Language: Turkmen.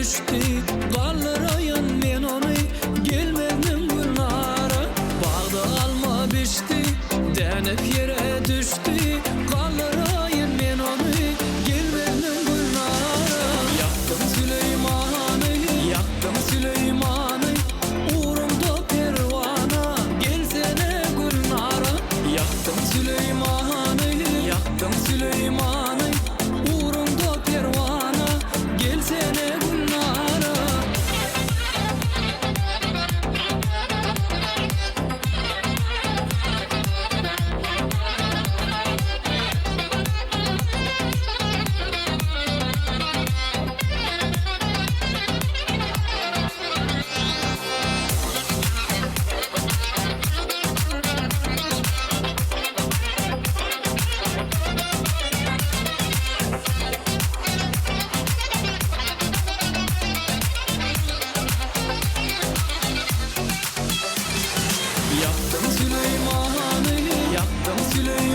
düşdi, Galdyraýyn men ony, Gelmezmiň Gülnara? Bagda alma bişdi, Dänip ýere düşdi, Galdyraýyn men ony, Gelmezmiň Gülnara? Ýakdyň Süleýmany, Ýakdyň Süleýmany, Ugrumda perwana, Gelsene Gülnara! Ýakdyň Süleýmany, Ýakdyň Süleýmany, Ugruňda perwana, Gelsene Gülnara! Ýakdyň Süleýmany, ýakdyň Süleýmany.